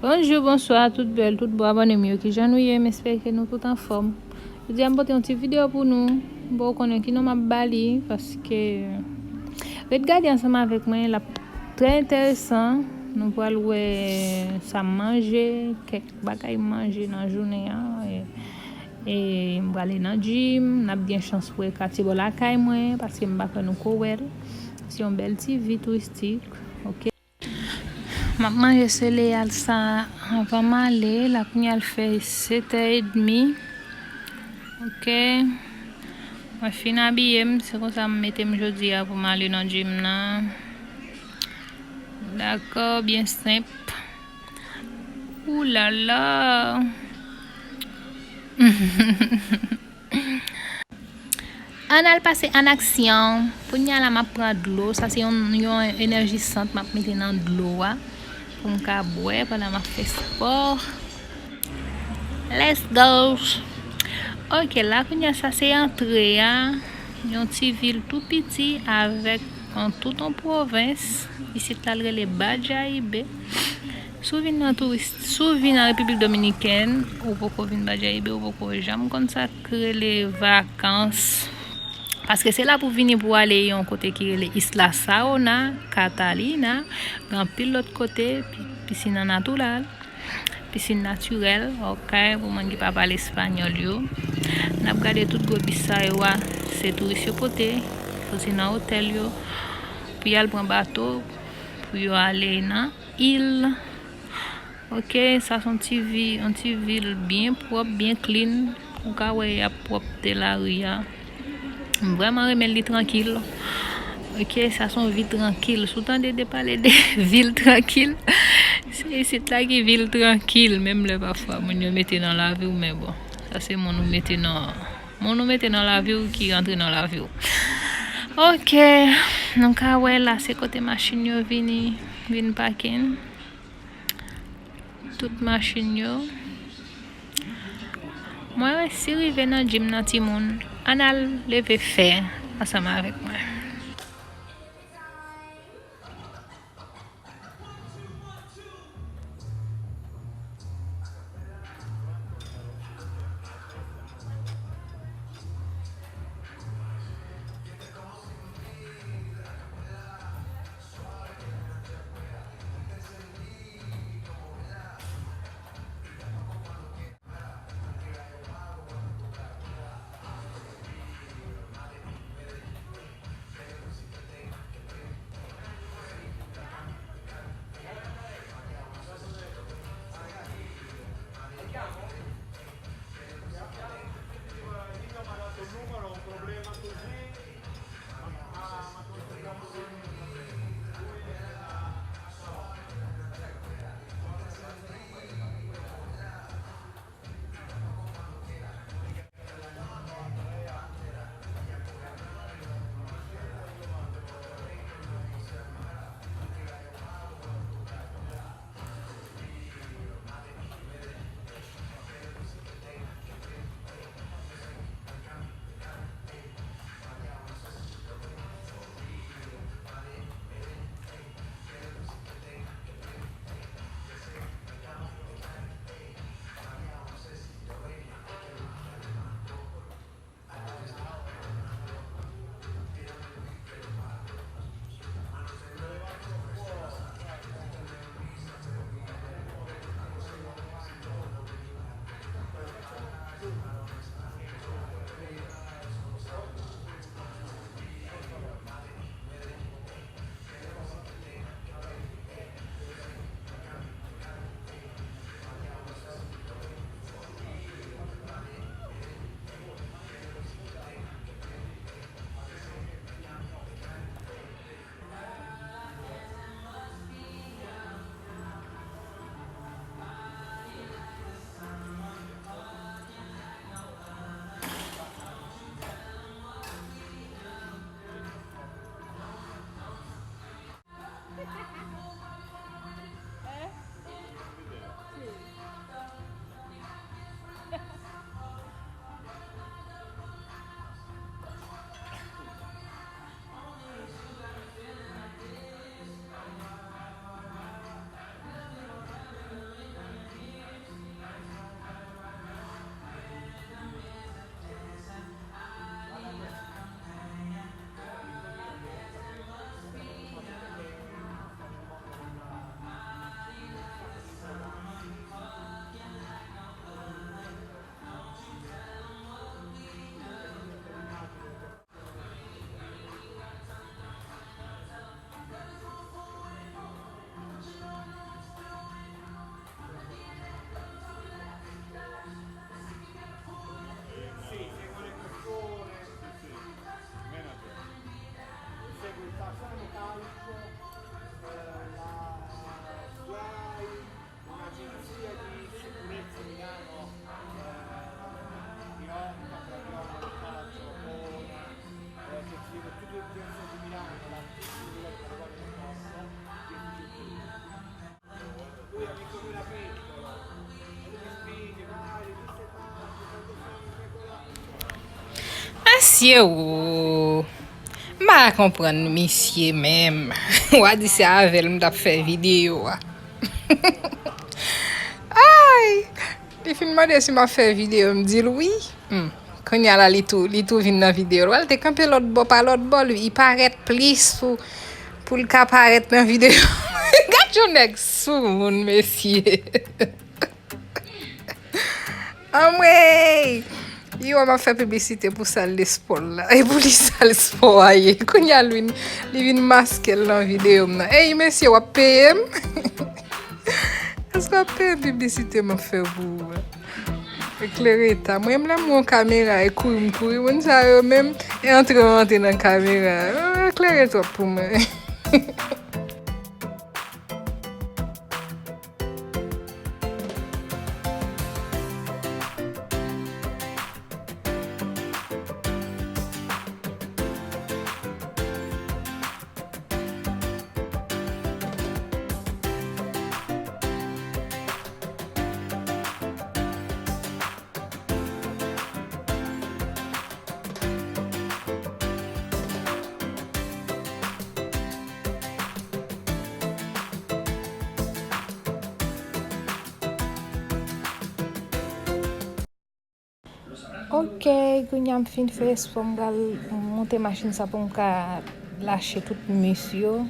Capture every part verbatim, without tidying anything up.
Bonjou, bonswa, tout bèl, tout bon abòne m yo. Kijan nou ye? M espere ke nou tout anfòm. Jodi a m pote yon ti videyo pou nou. M poko konnen ki non m ap ba li, paske ret gade ansanm avèk mwen, l ap trè enteresan. Nou pral wè sa m manje, kèk bagay m manje nan jounen an. E, e m prale nan gym, n ap gen chans wè katye bò lakay mwen, paske m pa kwè nou ko wè l. Se yon bèl ti vi touristik, oke. M ap manje sereyal sa anvan m ale. La kounye a l fè sèt è edmi. Oke. Mwen fin abiye m, se konsa m mete m jodi a pou m ale nan gym nan. Dakò, byen senp. Oulala. Ann al pase an aksyon. Kounye a la m ap pran dlo. Sa se yon, yon enèjisant m ap mete nan dlo a pou m ka bwè pandan m ap fè spò. Let's go! Oke, la kounye a sa se antre a. Yon ti vil tou piti avèk an tout yon pwovens. Isit la l rele Bajayibe. Si w vin nan touris, si w vin nan Repiblik Dominikèn, ou poko vin Bajayibe, ou poko janm konn sa k rele vakans. Paske se la pou vini pou ale yon kote ki rele Isla Saona, Catalina, gen anpil lòt kote, pi- pisin an natural, pisin natirèl, oke, pou moun ki pa pale espanyòl yo. N ap gade tout gwo bis sa yo a, se touris yo pote, soti nan otèl yo, pou y al pran bato, pou yo ale nan il. Oke, sa se yon ti vi-, yon ti vil byen pwòp, byen clean. Ou ka wè y ap pwòpte lari a. M vrèman renmen li trankil. Oke, sa se yon vi trankil. Si w tande de pale de vil trankil, se isit la ki vil trankil. Menm lè pafwa moun yo mete nan lavi w, men bon, sa se moun ou mete nan, moun ou mete nan lavi w ki rantre nan lavi w. Oke, nou ka wè la se kote machin yo vini, vin paken. Tout machin yo. Mwen resi rive nan gym nan timoun. Ann al leve fè ansanm avèk mwen. Mesye o, m pa ka konprann misye menm. W a di se avè l m t ap fè videyo a. Ay! Li fin mande si m ap fè videyo, m di l wi. Hmm. Kounye a la, li tou, li tou vin nan videyo. L te kanpe lòt bò, pa lòt bò, li parèt plis pou, pou l ka parèt nan videyo. Gad yon nèg soumoun, mesye. Anmwey! Yo, m ap fè piblisite pou sal de spò l la. E pou li sal spò a ye. Kounye a, li, li vin maske l nan videyo m nan. Ey, mesye, w ap peye m? Èske w ap peye m piblisite m ap fè pou ou a? Eklere ta. Mwen menm lè m wè yon kamera, e kouri m kouri. Moun sa yo menm, e antre m antre nan kamera. Yo eklere twòp pou mwen. Ok, kounye a m fin fè espò, m pral monte machin sa pou m ka lache tout mis yo.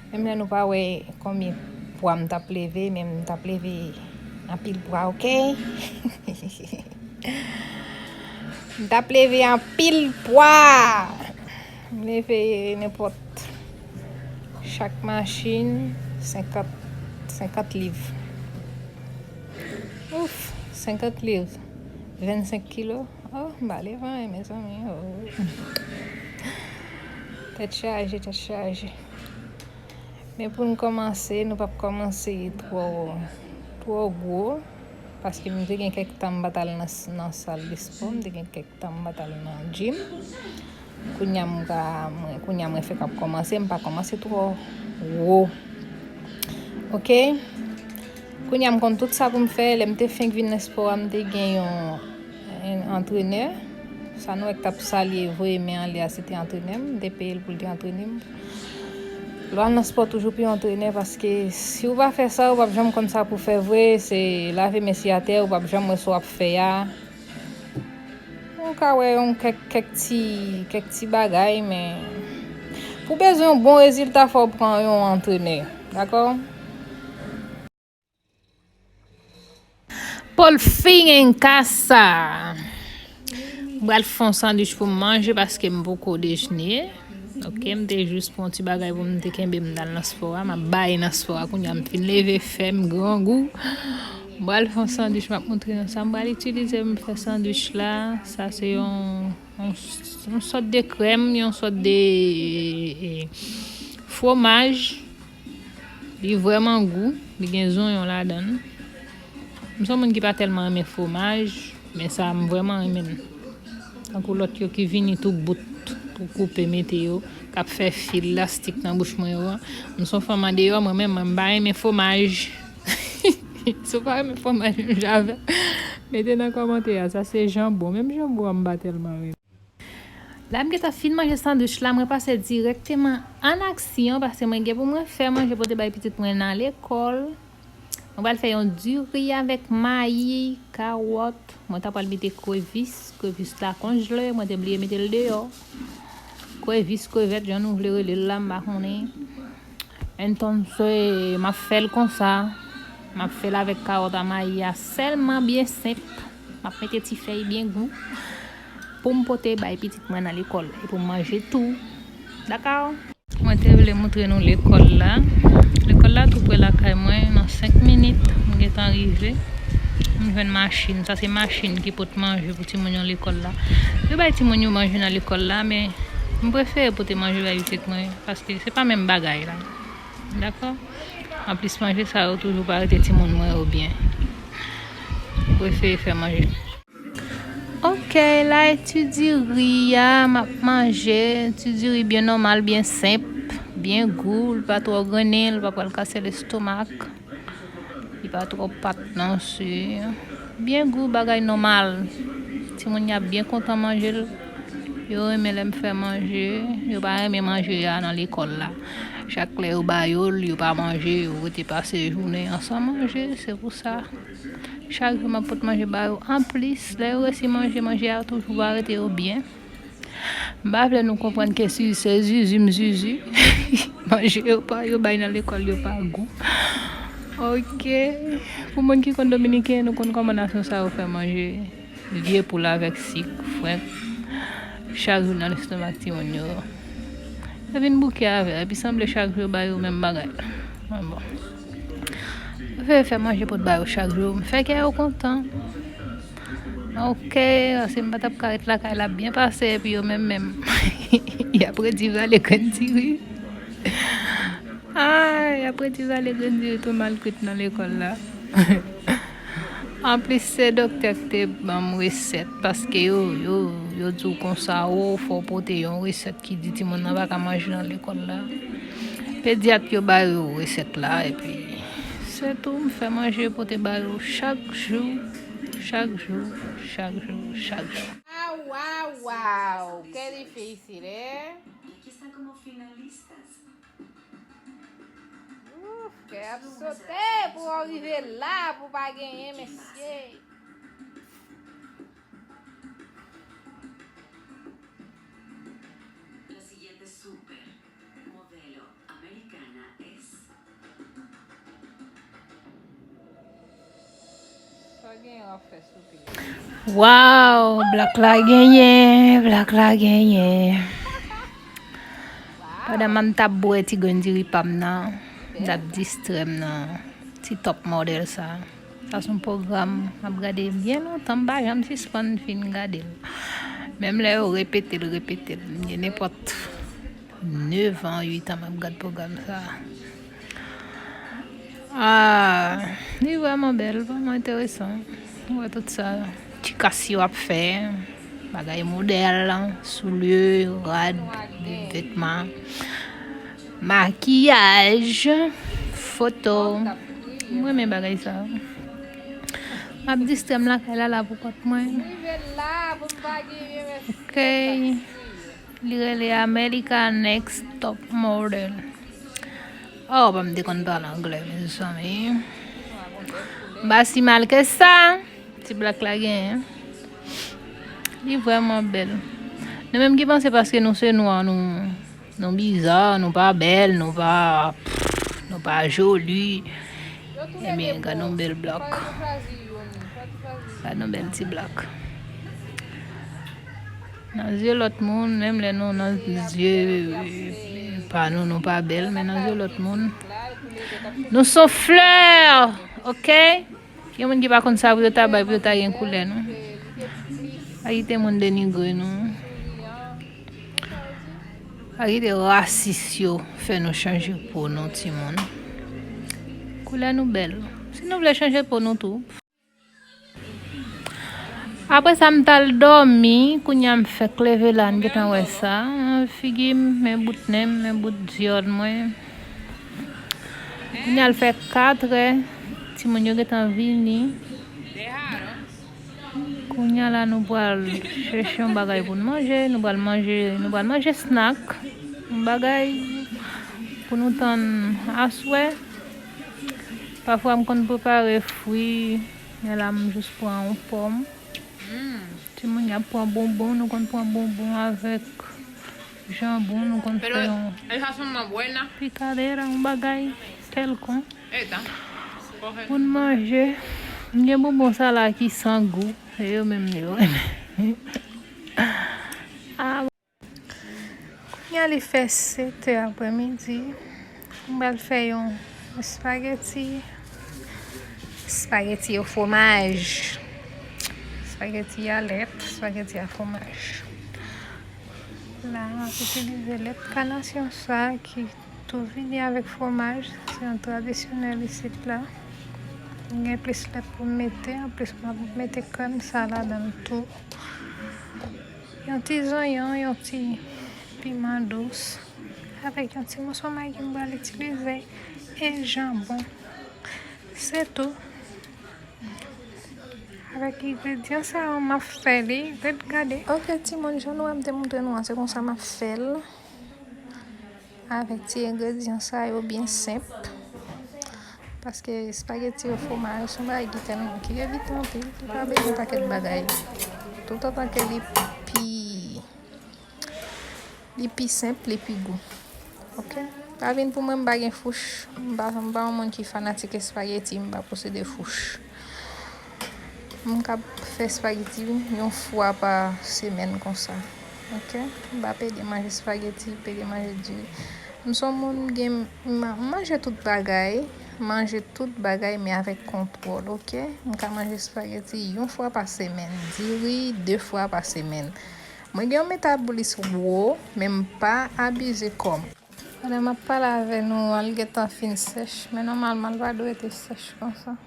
Menm lè nou pa wè konbyen pwa m t ap leve, men m t ap leve anpil pwa, ok? M t ap leve anpil pwa. M leve nenpòt chak machin senkant, senkant liv. Ouf, senkant liv, vennsenk kilo. Oh, m pa leve anyen, mezanmi. Oh. Tèt chaje, tèt chaje. Men pou n kòmanse, nou p ap kòmanse twò, twò gwo, paske m te gen kèk tan m pa t al nan, nan sal de spò, m te gen kèk tan m pa t al nan gym. Kounye a m ka, mwen, kounye a mwen fèk ap kòmanse, m pa kòmanse twò wo. Ok? Kounye a m konn tout sa pou m fè. Lè m te fenk vin nan spò a, m te gen yon, yon antrenè. Sa nou wè k t ap salye, voye men anlè a, se te antrenè m. M te peye l pou l te antrene m. Lè w al nan spò, toujou peye yon antrenè, paske si w pa fè sa, ou p ap janm konn sa pou w fè vre. Se lave men sou atè, ou p ap janm wè sa w ap fè a. Ou ka wè yon kèk, kèk ti, kèk ti bagay, men pou w bezwen yon bon rezilta, fò w pran yon antrenè. Dakò? Por fin en casa. M pral fè yon sandwich pou m manje paske m poko dejne. Ok, m te jis pran yon ti bagay pou m te kenbe m t al nan spò a. M ap bay nan spò a kounye a, m fin leve, fè m grangou. M pral fè yon sandwich, m ap montre nou sa m pral itilize pou m fè sandwich la. Sa se yon, yon, yon sòt de krèm, yon sòt de, eh, fwomaj. Li vrèman gou, li gen zonyon ladan l. M se yon moun ki pa tèlman renmen fwomaj, men sa a m vrèman renmen l. Tankou lòt yo ki vini tou bout pou koupe mete yo, k ap fè fil lastik nan bouch mwen yo a. M se yon fanm andeyò, mwen menm, mwen m pa renmen fwomaj. Si w pa renmen fwomaj menm jan avè m, mete nan kòmantè a, sa se janbon. Menm janbon an m pa tèlman renmen. La m gentan fin manje sandwich la, mwen pase dirèkteman an aksyon, paske mwen gen pou mwen fè manje pote bay pitit mwen nan lekòl. Mwen pral fè yon diri avèk mayi, kawòt. Mwen ta pral mete krevis, krevis la konjle, mwen te bliye mete l deyò. Krevis, krevèt, jan nou vle rele l la, m pa konnen. Entonces, m ap fè l konsa. M ap fè l avèk kawòt a mayi a sèlman, byen senp. M ap mete ti fèy byen gou pou m pote bay pitit mwen nan lekòl e pou m manje tou. Dakò? Mwen te vle montre nou lekòl la. Lekòl la tou pre lakay mwen, nan senk minit, m gentan rive. M jwenn machin. Sa se machin ki pot manje pou timoun yo lekòl la. Yo bay timoun yo manje nan lekòl la, men m prefere pote manje bay pitit mwen, paske se pa menm bagay la. Dakò? Anplis, manje sa yo toujou pa rete timoun mwen yo byen. M prefere fè manje. Ok, la e ti diri a, m ap manje. Ti diri byen nòmal, byen senp, byen gou, li pa twò grennen, li pa pral kase lestomak. Li pa twò pat non, se byen gou, bagay nòmal. Timoun yo ap byen kontan manje l. Yo renmen lè m fè manje, yo pa renmen manje a nan lekòl la. Chak lè yo ba yo l, yo pa manje, yo rete pase jounen an san manje, se pou sa. Chak jou m ap pot manje ba yo. Anplis, lè yo resi manje, manje a toujou pa rete yo byen. M pa vle nou konprann ke si se zuzu m zuzu. Manje yo pa, yo bay nan lekòl yo pa gou. Ok. Pou moun ki konn dominiken, nou konn kòman nasyon sa yo fè manje. Vye poul avèk sik, frenk. Chak jou nan lestomak timoun yo. Yo vin bouke avè, epi sanble chak jou yo ba yo menm bagay. Mwen bon. Fè, fè manje pou t ba yo chak jou. M fè kè yo kontan. Ok, paske m pa t ap ka ret lakay la byen pase, epi yo menm menm. Y ap redi vale grenn diri. Ay, y ap redi vale grenn diri tou mal kwit nan lekòl la. Anplis, se doktè ki te ban m resèt, paske yo, yo, yo di w konsa, o, fò w pote yon resèt ki di timoun nan pa ka manje nan lekòl la. Pedyat yo ba yo resèt la, epi se tou, m fè manje pote ba yo chak jou, chak jou, chak jou, chak jou. Wow, wow, wow! Qué difícil, eh? Uf, kè ap sote pou w rive la, pou w pa genyen, mesye. Sa gen w ap fè soupe. Waw, Black la genyen, Black la genyen. Pandan m t ap bwè ti grenn diri pa m nan, m t ap distrè m nan ti top model sa. Sa se yon pwogram m ap gade byen lontan, m pa janm sispann fin gade l. Menm lè yo repete l, repete l, m gen nenpòt nevan, uit an m ap gad pwogram sa. Ah, li vrèman bèl, vrèman enteresan. Ou wè tout sa ti kas yo ap fè, bagay modèl, soulye, rad, vètman, makiyaj, foto. Mwen renmen bagay sa. M ap distrè m lakay la, la pou kont mwen. Ok. Li rele America Next Top Model. Oh, pa m te konn pale anglè, mezanmi. M pa si mal ke sa. Ti Black la genyen. Li vrèman bèl. Nou menm ki panse paske nou se nwa, nou, nou biza, nou pa bèl, nou pa, nou pa joli. Ebyen, gad yon bèl Black. Gad yon bèl ti Black. Nan zye lòt moun, menm lè nou nan zye pa nou, nou pa bèl, men nan zye lòt moun, nou se yon flè, ok? Gen moun ki pa konn sa pou yo ta bay, pou yo ta gen koulè, non. Pa kite moun denigre nou. Pa kite rasis yo fè nou chanje po nou, timoun. Koulè nou bèl. Si nou vle chanje po nou tou. Apre sa, m t al dòmi. Kounye a, m fèk leve la, n gentan wè sa. Figi m, men bout nen m, men bout dyòl mwen. Kounye a, l fè katrè. Timoun yo gentan vini. Kounye a la, nou pral chèche yon bagay pou n manje. Nou pral manje, nou pral manje snack. Yon bagay pou nou tann aswè. Pafwa, m konn prepare fwi. Men la, m jis pran yon pòm. Timoun y ap pran bonbon, nou konn pran bonbon avèk janbon, nou konn fè yon picadera, yon bagay kèlkonk. Pou n manje, m gen bonbon sa la ki san gou, se yo menm yo renmen. Kounye a li fè sèt è aprèmidi. M pral fè yon espageti. Espageti o fwomaj. Espageti a lèt, espageti a fwomaj. La, m ap itilize lèt kanasyon sa ki tou vini avèk fwomaj. Se yon tradisyonèl isit la. M gen plis lèt pou m mete. Anplis, m ap mete krèm sa ladan l tou. Yon ti zonyon, yon ti piman dous, avèk yon ti moso magi m pral itilize, e janbon. Se tou. Avèk engredyan sa yo, m ap fè li. Ret gade. Ok, timoun, jan nou wè m te montre nou an, se konsa m ap fè l. Avèk ti engredyan sa yo byen senp. Paske espageti o fwomaj se yon bagay ki tèlman, ki evite anpil, li pa bezwen pakèt bagay. Toutotan ke li pi, li pi senp, li pi gou. Ok? Pa vin pou mwen, m pa gen fouch. M pa, m pa yon moun ki fanatik espageti, m pa posede fouch. M ka fè espageti yon fwa pa semèn konsa. Ok? M pa pede manje espageti, pede manje diri. M se yon moun gen, m, m manje tout bagay, manje tout bagay, men avèk kontwòl, ok? M ka manje espageti yon fwa pa semèn, diri de fwa pa semèn. Mwen gen yon metabolis wo, men m pa abize kò m. Pandan m ap pale avè nou, al gentan fin sèch, men nòmalman, l pa dwe rete sèch konsa.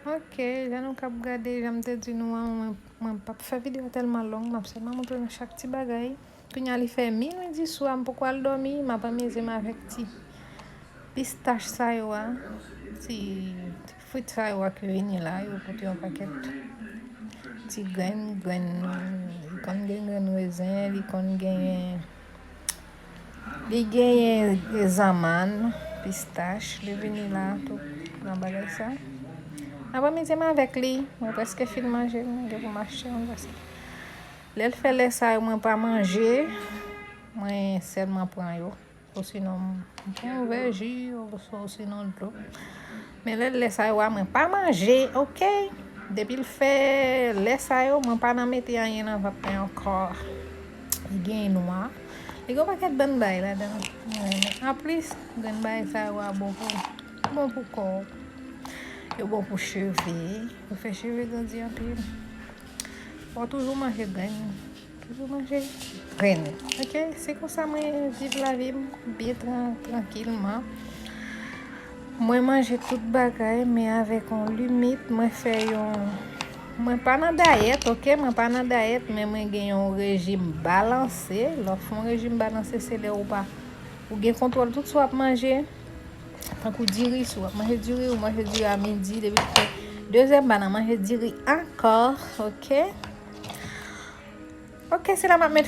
Ok, jan nou k ap gade, jan m te di nou an, mwen, mwen p ap fè videyo tèlman long, m ap sèlman montre nou chak ti bagay. Kounye a li fè minwi di swa, m poko al dòmi, m ap anmize m avèk ti pistach sa yo a, ti, ti frit sa yo a ki vini la, yo pote yon pakèt ti grenn, grenn, li konn gen grenn rezen, li konn genyen, li genyen zanmann, pistach, li vini la, tout nan bagay sa. M ap anmize m avèk li, mwen prèske fin manje l, mwen gen pou m achte yon paske lè l fè lè sa yo, mwen pa manje, mwen sèlman pran yo. Osinon, m pran yon vè ji, osinon dlo. Men lè, lè sa yo a, mwen pa manje, ok? Depi l fè lè sa yo, mwen pa nan mete anyen nan vant mwen ankò. Li gen nwa. Li gen yon pakèt bann bagay ladan l. Mwen renmen. Anplis, grenn bagay sa yo a bon pou, bon pou kò w. Yo bon pou cheve. Yo fè cheve grandi anpil. Fò w toujou manje grenn. Toujou manje grenn. Ok, se konsa mwen viv lavi m byen tran-, trankilman. Mwen manje tout bagay, men avèk yon limit. Mwen fè yon, mwen pa nan dayèt, ok? Mwen pa nan dayèt, men mwen gen yon rejim balanse. Lè w fè yon rejim balanse, se lè ou pa, ou gen kontwòl tout sa w ap manje. Tankou diri, si w ap manje diri, ou manje diri a midi, depi l fè de zè, m pa nan manje diri ankò, ok? Ok, se la m ap met